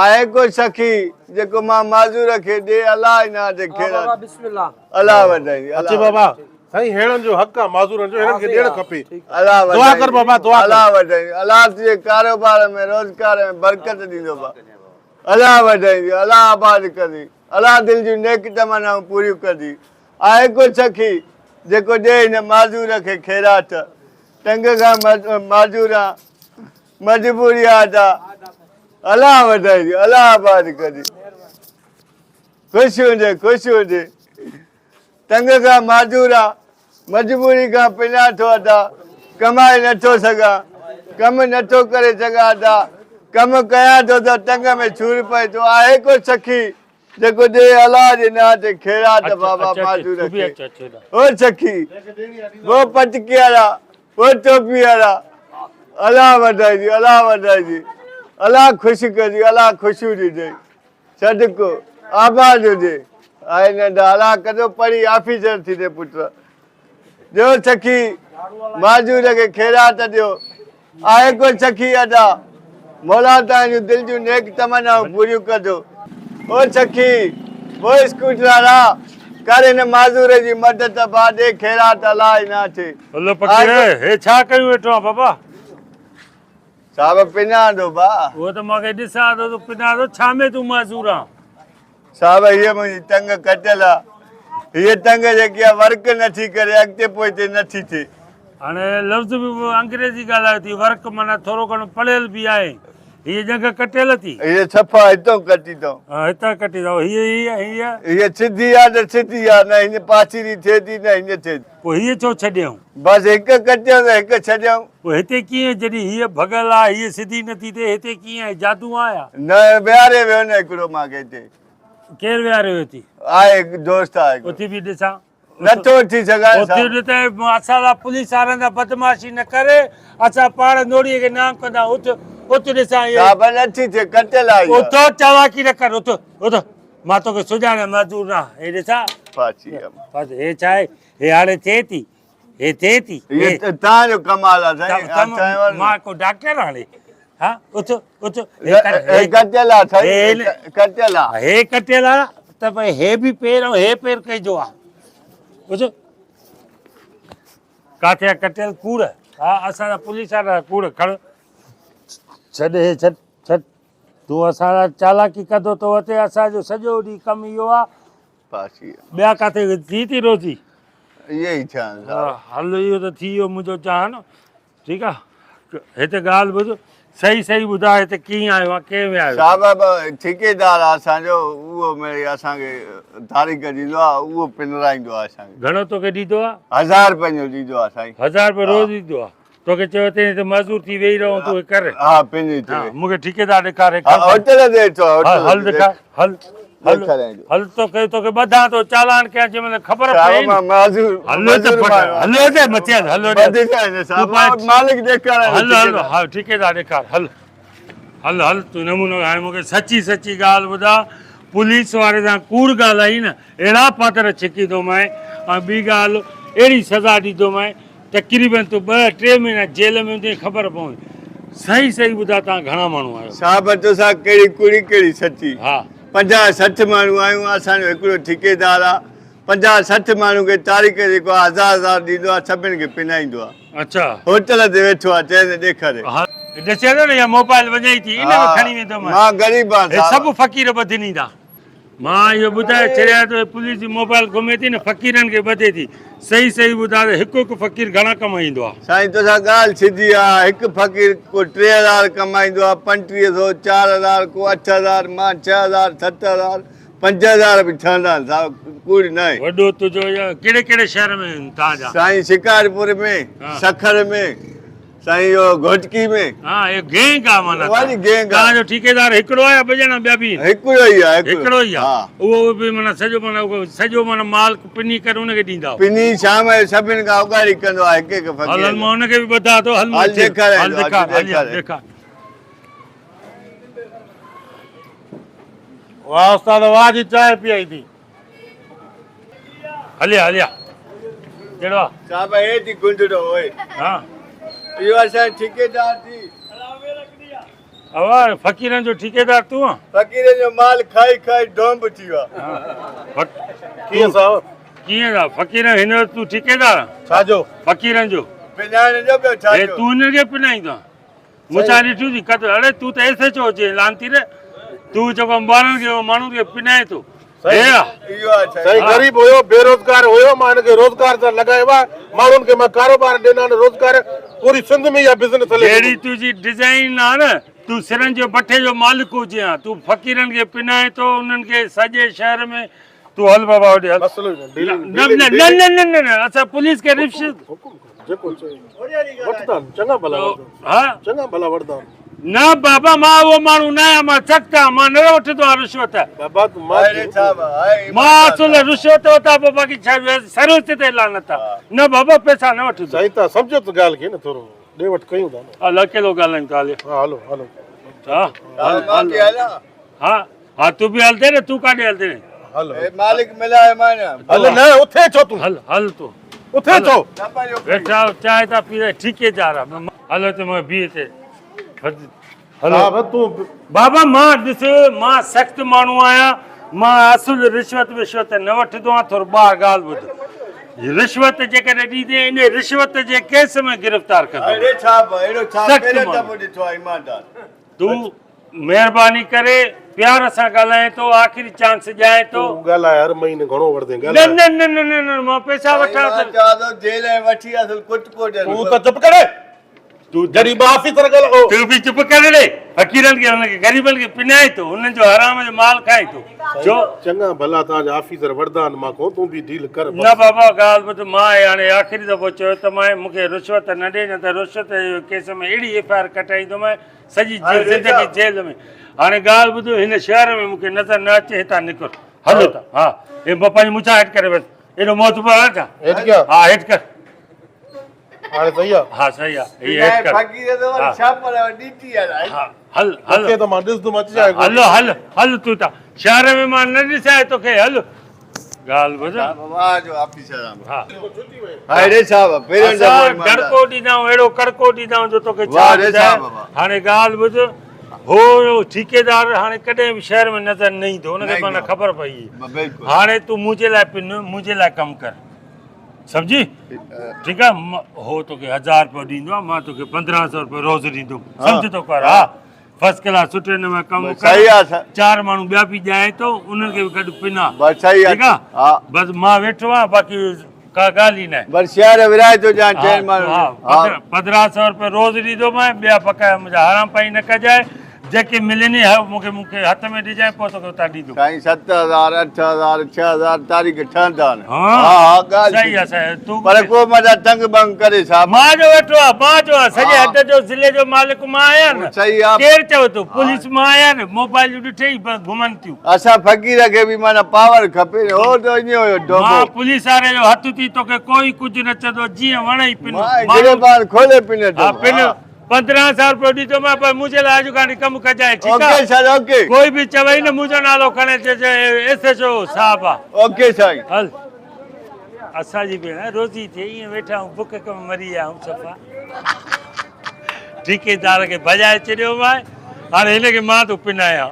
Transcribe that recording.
آهي ڪو سخي جيڪو مان معذور کي ڏي الله نه تي خيرات. بابا بسم الله. الله وڌائيندي. اچ بابا سائين هيڻن جو حق آ معذورن جو هنن کي ڏيڻ کپي. الله وڌائيندي. دعا ڪر بابا دعا ڪر. الله وڌائيندي. الله تنهنجي ڪاروبار ۾ روزگار ۾ برڪت ڏيندو با. الله وڌائيندي. الله آباد ڪندي. الله دل جون نيڪ تمنائون پوريون ڪندي. آهي ڪو سخي جيڪو ڏي هن معذور کي خيرات. ٽنگ کان معذور آ مجبوري آ ادا. الله وڌائيندي. الله آباد ڪندي. خوش هجي خوش هجي. تنگ کان معذور آ مجبوري کان پنان ٿو ادا ڪمائي نٿو سگهان ڪم نٿو ڪري سگهان ادا ڪم ڪيان ٿو ته ٽنگ ۾ سور پئي ٿو آهي ڪو سخي جيڪو ڏي الله جي نانء تي خيرات بابا معذور کي او سخي او پٽڪي وارا او ٽوپي وارا الله وڌائي الله وڌائي الله خوش ڪري الله خوشيون ڏجي صدقو آباد هجي. آء ننڍا الله ڪندو پڙهي آفيسر ٿيندي پٽ. ڏيو سکي معذور کي خيرات ڏيو. آهي ڪو سکي ادا. مولا توهان جون دل جون نيڪ تمنائون پوريون ڪندو. او سکي او اسڪوٽر وارا ڪر هن معذور جي مدد ڀا ڏي خيرات الله نه ٿئي. هلو فقير هي ڇا ڪيون ويٺو آن بابا. صاحب پنان ٿو ڀاء. اهو ته مان کي ڏسان ٿو تون پنان ٿو ڇا ۾ تون معذور آن. صاحب هيء منهنجي ٽنگ ڪٽيل آ. هيء ٽنگ جيڪي آ ورڪ نٿي ڪري اڳتي پوئتي نٿي ٿئي. هاڻي لفظ به انگريزي ڳالهايو ٿي ورڪ معنيٰ ٿورو گهڻو پڙهيل به آهين. هيء ڄنگهه ڪٽيل ٿي. هيء صفا هتان ڪٽي اٿئون. ها هتان ڪٽي اٿئون. هيء هيء هيء. هيء سڌي آ ته سڌي آ نه هن پاسيري ٿئي ٿي نه هيئن ٿئي ٿي. پوء هيء ڇو ڇڏيائون؟ بس هڪ ڪٽيائون ته هڪ ڇڏيائون. پوء هتي ڪيئن جڏهن هيء ڀڳل آ، هيء سڌي نٿي ٿئي، هتي ڪيئن آئي؟ جادو آ يا؟ نه ويهاري ويو نه هڪڙو مان کي هتي. ڪير ويهاريو هتي؟ آهي هڪ دوست آهي هڪڙو. اٿي بيهه ڏسان. نٿو اٿي سگهان اٿي صاحب. بيهه ته اسان سان پوليس وارن سان بدمعاشي نه ڪر، اسان پاڻ نوڙيء کي نانگ ڪندا. اٿ، اٿ ڏسان هيء. صاحب نٿي ٿئي، ڪٽيل آ هيء. اٿ، چالاڪي نه ڪر، اٿ، اٿ. مان توکي سڃاڻان معذور نه آهيان. هي ڏسان. ڦاسي ويم. ڦاسي، هي ڇا آهي؟ هي هاڻي ٿئي ٿي. هي ٿئي ٿي. هي تان جو ڪمال آ سائين. مان ڪو ڊاڪٽر هاڻي. ها اٿ اٿ. هي ڪٽيل آ سائين. ڪٽيل آ. هي ڪٽيل آ ته ڀئي هي به پير ۽ هي پير ڪنهن جو آ. اٿ. ڪاٿي آ ڪٽيل ڪوڙ. ها اسان جا پوليس وارا ڪوڙ کڻ. ڇڏ هي ڇڏ ڇڏ. تون اسان سان چالاڪي ڪندو ٿو وتين. اسان جو سڄو ڏينهن ڪم اهو آ. ٻيا ڪاٿي ٿي ٿي روزي؟ اهي ئي ٿيا آهن صاحب. هل اهو ته ٿي ويو منهنجو جان. ٺيڪ آ هتي ڳالهه ٻڌ صحيح صحيح ٻڌاء هتي ڪيئن آيو آهين ڪنهن ويهاريو صاحب ٺيڪيدار آ اسان جو اهو مڙئي اسان کي تاريخ ڏيندو آ اهو پنرائيندو آ اسان کي. گهڻو توکي ڏيندو آ؟ هزار رپين جو ڏيندو آ سائين. هزار رپيو روز ڏيندو آ؟ توکي چيو اٿئي ته معذور ٿي ويهي رهو تون هي ڪر. ها پني ٿي. ها مون کي ٺيڪيدار ڏيکار. ها هوٽل تي ويٺو آ هوٽل. هل ڏيکار هل هل هل توکي توکي ٻڌان ٿو چالان ڪيان جنهن مهل خبر پئي نه. معذور هل ته هل ته مٿي هل هل مالڪ ڏيکار. هل هل ها ٺيڪيدار ڏيکار هل هل هل تون نمونو هاڻي مون کي سچي سچي ڳالهه ٻڌاء پوليس واري سان ڪوڙ ڳالهائي نه اهڙا پاتر ڇڪيندومانء ۽ ٻي ڳالهه اهڙي سزا ڏيندومانء تقريبن تون ٻه ٽي مهينا جيل ۾ هوندين خبر پوندي. صحيح صحيح ٻڌاء توهان گهڻا ماڻهو آهيو؟ صاحب توسان ڪهڙي ڪوڙي ڪهڙي سچي. ها. 50 60 ماڻهو آهيون اسان جو هڪڙو ٺيڪيدار آ 50 60 ماڻهو کي تاريخ جيڪو آ هزار هزار ڏيندو آ سڀن کي پنائيندو آ. اڇا. هوٽل تي ويٺو آ چئي ته ڏيکاري. ها ڏسين ٿو نه اها موبائل وڃائي ٿي ان ۾ کڻي ويندومانء. مان غريب آهيان هي صاحب. سڀ فقير ٻڌين ايندا. مان اهو ٻڌائي ڇڏيان ته پوليس جي موبائل گهمي ٿي نه فقيرن کي ٻڌي ٿي. صحيح صحيح ٻڌاء ته هڪ هڪ فقير گهڻا ڪمائيندو آ؟ سائين توسان ڳالهه سڌي آ هڪ فقير ڪو 3000 ڪمائيندو آ 3500 4000 ڪو 8000 مان 6000 7000 5000 به ٺهندا آهن صاحب ڪوڙ ناهي. وڏو تنهنجو ڪهڙي ڪهڙي شهر ۾ آهن توهان جا؟ سائين شڪارپور ۾ سکر ۾. سائين اهو گهوٽڪي ۾. ها اهو گينگ آ معنيٰ وڏي گينگ آ. توهان جو ٺيڪيدار هڪڙو آ يا ٻه ڄڻا ٻيا به آهن؟ هڪڙو ئي آ هڪڙو ئي آ. اهو به معنيٰ سڄو معنيٰ سڄو معنيٰ مال پني ڪري ان کي ڏيندا آهيو. پني شام جو سڀن کان اوڳاڙي ڪندو آ هڪ هڪ فقير. هل هل مان ان کي به ٻڌان ٿو هل هل ڏيکار هل ڏيکار هل ڏيکار. واهه استاد واهه جي چانهه پيائي ٿي. هليا هليا ڪهڙو آ؟ صاحب هي ٿي گنجڙو اوئي. ها اهو اسان جو ٺيڪيدار ٿي. اوا فقيرن جو ٺيڪيدار تون آن؟ فقيرن جو مال کائي کائي ڊومب ٿي ويو آ. ڪيئن صاحب؟ ڪيئن صاحب فقيرن هن جو تون ٺيڪيدار آن؟ ڇا جو؟ فقيرن جو. پڃائڻ جو ٻيو ڇا هي جو؟ تون هنن کي پنائيندو آن؟ مون ڇا ڏٺيون ٿي قدر اڙي تون ته ايس ايڇ او هجين لعنتي ري تون جيڪو ٻارن کي ماڻهن کي پنائين ٿو هي آ. اهو آ سائين سائين. غريب هيو بيروزگار هيو مان هن کي روزگار سان لڳايو آ ماڻهن کي مان ڪاروبار ڏنا آهن روزگار پوري سنڌ ۾ اها بزنس هلي جهڙي ٿي. تنهنجي ڊزائين آ نه تون سرن جو بٺي جو مالڪ هجين ها تون فقيرن کي پنائين ٿو انهن کي سڄي شهر ۾ تون هل بابا هوڏي هل. مسئلو ئي نه ڊيلنگ نه نه نه نه نه نه نه اسان پوليس کي رشوت حڪم ڪر جيڪو چئي وٺندا آهن چڱا ڀلا وٺندا ها چڱا ڀلا وٺندا آهن. نه بابا مان اهو ماڻهو نه آهيان مان سخت آهيان مان نه وٺندو آهيان رشوت. بابا تون مان مان اصل رشوت وٺان پوء باقي ڇا سروس تي لعنت آ نه بابا پئسا نه وٺندو. سائين تان سمجهو ته ڳالهه کي نه ٿورو ڏي وٺ ڪيون ٿا نه. هل اڪيلو ڳالهايون ٿا هلي. ها هلو هلو. ها هل هل ها ها تون به هلندين نه تون ڪاڏي هلندين. هل هي مالڪ ملائي مان. هل نه اٿي ڇو تون. هل هل تون. اٿي ڇو. ويٺا چانهه ٿا پي ٺيڪيدار آ هل هتي مون کي بيهه هتي. هلو بابا تون بابا مان ڏس مان سخت ماڻهو آهيان مان اصل رشوت وشوت نه وٺندو آهيان ٿورو ٻاهر ڳالهه ٻڌ رشوت جيڪڏهن ڏيندين ان رشوت جي ڪيس ۾ گرفتار ڪندو اڙي ڇا اهڙو ڇا پهريون دفعو ڏٺو آهي ايماندار تون مهرباني ڪري پيار سان ڳالهائين ٿو آخري چانس ڏيانء ٿو تون ڳالهاء هر مهيني گهڻو وٺندين ڳالهاء نه نه نه نه نه مان پئسا وٺان مان چوان ٿو جيل ۾ وٺي اصل ڪٽڪو ڏين تون ته چپ ڪري تون جڏهن ٻه آفيسر ڳالهاء تون به چپ ڪري ڏي فقيرن کي انهن کي غريبن کي پنائين ٿو انهن جو حرام جو مال کائين ٿو ڇو چڱا ڀلا توهان جا آفيسر وڙهندا آهن مان کان تون به ڊيل ڪر بس نه بابا ڳالهه ٻڌ مان هاڻي آخري دفعو چيو ته مان مون کي رشوت نه ڏي نه ته رشوت جي ڪيس ۾ اهڙي ايف I R ڪٽائيندومانء سڄي زندگي جيل ۾ هاڻي ڳالهه ٻڌ هن شهر ۾ مون کي نظر نه اچي هتان نڪر هل هتان ها هي پنهنجي مڇان هيٺ ڪري بس ايڏو موتبر آهي ڇا هيٺ ڪيان ها هيٺ ڪر هاڻي صحيح آ ها صحيح آ هي هيٺ ڪر فقير ته وري ڇا پر ڏيٽي آ ها هل هل توکي ته مان ڏسندم اچ جاء هل هل هل تون ته شهر ۾ مان نه ڏسان توکي هل ڳالهه ٻڌ واهه جو آفيسر آ ها هاي ري صاحب پهريون دفعو اسان ڪڙڪو ڏيندا آهيون اهڙو ڪڙڪو ڏيندا آهيون جو توکي ڇا ٻڌايان هاڻي ڳالهه ٻڌ هو ٺيڪيدار هاڻي ڪڏهن به شهر ۾ نظر نه ايندو ان کي معنيٰ خبر پئي هاڻي تون منهنجي لاء پن منهنجي لاء ڪم ڪر سمجهي ٺيڪ آ هو توکي هزار روپيو ڏيندو آ مان توکي 1500 روپيو روز ڏيندم سمجهه ٿو ڪر ها فرسٽ ڪلاس سٺي نموني ڪم ڪر صحيح آ سر چار ماڻهو ٻيا به ڄائي ٿو انهن کي به گڏ پنا بس صحيح آ ٺيڪ آ ها بس مان ويٺو آهيان باقي ڪا ڳالهه ئي ناهي بس شهر ورهائي ٿو ڏيان چئن ماڻهن ها ها 1500 روپيه روز ڏيندومانء ٻيا بقايا منهنجا حرام پائي نه ڪجانء جيڪي ملني هه مون کي مون کي هٿ ۾ ڏجانء پوء توکي اتان ڏيندم. سائين 7000 8000 6000 تاريخ ٺهندا آهن. ها ها ها ڳالهه صحيح آ صحيح تون پر ڪو متان تنگ بنگ ڪري صاحب. مان جو ويٺو آ مان جو آ سڄي حد جو ضلعي جو مالڪ مان آهيان نه صحيح آ ڪير چوي ٿو پوليس مان آهيان نه موبائل جون ڏٺئي بس گهمن ٿيون. اسان فقير کي به معنيٰ پاور کپي نه هو ته ائين هيو ڊوبو. مان پوليس واري جو هٿ ٿي توکي ڪوئي ڪجهه نه چوندو جيئن وڻئي پن. مان گريبان کولي پن ها پن. 15 سئو روپيو ڏيندومانء پر منهنجي لاء اڄ کان ڪم ڪجانء ٺيڪ آ. Okay sir okay. ڪوئي به چوئي نه منهنجو نالو کڻي چئجي ايس ايڇ او صاحب آ. اوڪي سائين. هل اسان جي ڀيڻ روزي ٿئي ائين ويٺا آهيون بک ڪم مري ويا آهيون صفا ٺيڪيدار کي ڀڄائي ڇڏيو مانء هاڻي هن کي مان ٿو پنايان.